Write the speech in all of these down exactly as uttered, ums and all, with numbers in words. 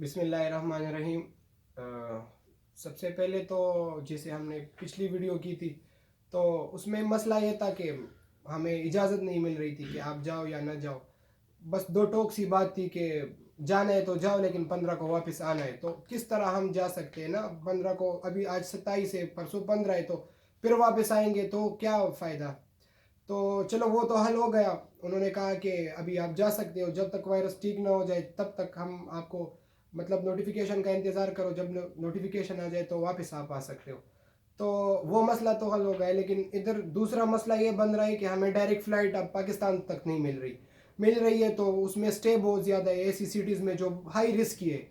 بسم اللہ الرحمن الرحیم۔ سب سے پہلے تو جیسے ہم نے پچھلی ویڈیو کی تھی تو اس میں مسئلہ یہ تھا کہ ہمیں اجازت نہیں مل رہی تھی کہ آپ جاؤ یا نہ جاؤ۔ بس دو ٹوک سی بات تھی کہ جانا ہے تو جاؤ لیکن پندرہ کو واپس آنا ہے۔ تو کس طرح ہم جا سکتے ہیں نا؟ پندرہ کو، ابھی آج ستائیس ہے، پرسوں پندرہ ہے، تو پھر واپس آئیں گے تو کیا فائدہ؟ تو چلو وہ تو حل ہو گیا۔ انہوں نے کہا کہ ابھی آپ جا سکتے ہو، جب تک وائرس ٹھیک نہ ہو جائے تب تک ہم آپ کو مطلب نوٹیفیکیشن کا انتظار کرو، جب نوٹیفیکیشن آ جائے تو واپس آپ آ سکتے ہو۔ تو وہ مسئلہ تو حل ہو گیا، لیکن ادھر دوسرا مسئلہ یہ بن رہا ہے کہ ہمیں ڈائریکٹ فلائٹ اب پاکستان تک نہیں مل رہی۔ مل رہی ہے تو اس میں اسٹے بہت زیادہ ہے، ایسی سٹیز میں جو ہائی رسکی ہے،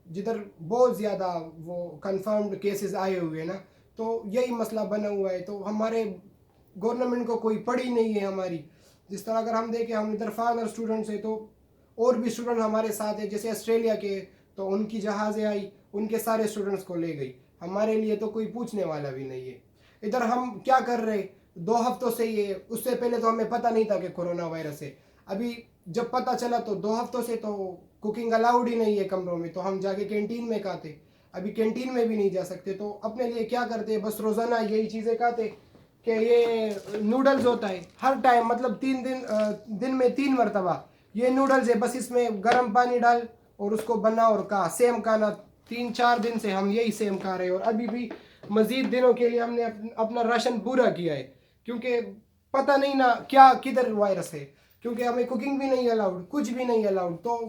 جدھر بہت زیادہ وہ کنفرمڈ کیسز آئے ہوئے ہیں نا۔ تو یہی مسئلہ بنا ہوا ہے۔ تو ہمارے گورنمنٹ کو کوئی پڑی نہیں ہے ہماری۔ جس طرح اگر ہم دیکھیں، ہم ادھر فارنر اسٹوڈنٹس ہیں تو اور بھی اسٹوڈنٹ ہمارے ساتھ ہیں، جیسے آسٹریلیا کے، تو ان کی جہازیں آئی، ان کے سارے اسٹوڈنٹس کو لے گئی۔ ہمارے لیے تو کوئی پوچھنے والا بھی نہیں ہے۔ ادھر ہم کیا کر رہے؟ دو ہفتوں سے یہ، اس سے پہلے تو ہمیں پتہ نہیں تھا کہ کورونا وائرس ہے۔ ابھی جب پتہ چلا تو دو ہفتوں سے تو کوکنگ الاؤڈ ہی نہیں ہے کمروں میں، تو ہم جا کے کینٹین میں کھاتے۔ ابھی کینٹین میں بھی نہیں جا سکتے، تو اپنے لیے کیا کرتے ہیں؟ بس روزانہ یہی چیزیں کھاتے کہ یہ نوڈلز ہوتا ہے ہر ٹائم، مطلب تین دن، آ، دن میں تین مرتبہ یہ نوڈلز ہے، بس اس میں گرم پانی ڈال اور اس کو بنا اور کھا، سیم کھانا۔ تین چار دن سے ہم یہی سیم کھا رہے ہیں اور ابھی بھی مزید دنوں کے لیے ہم نے اپ-، اپنا راشن پورا کیا ہے، کیونکہ پتہ نہیں نا کیا، کدھر وائرس ہے، کیونکہ ہمیں کوکنگ بھی نہیں الاؤڈ، کچھ بھی نہیں الاؤڈ، تو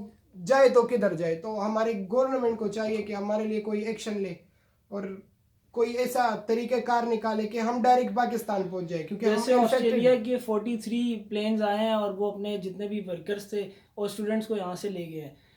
جائے تو کدھر جائے؟ تو ہمارے گورنمنٹ کو چاہیے کہ ہمارے لیے کوئی ایکشن لے اور کوئی ایسا طریقہ کار نکالے کہ ہم ڈائریکٹ پاکستان پہنچ جائے، کیونکہ ہم جیسے انفیکٹڈ آسٹریلیا کے فورٹی تھری پلینز آئے ہیں اور وہ اپنے جتنے بھی ورکرز تھے اور اسٹوڈنٹس کو یہاں سے لے گئے ہیں۔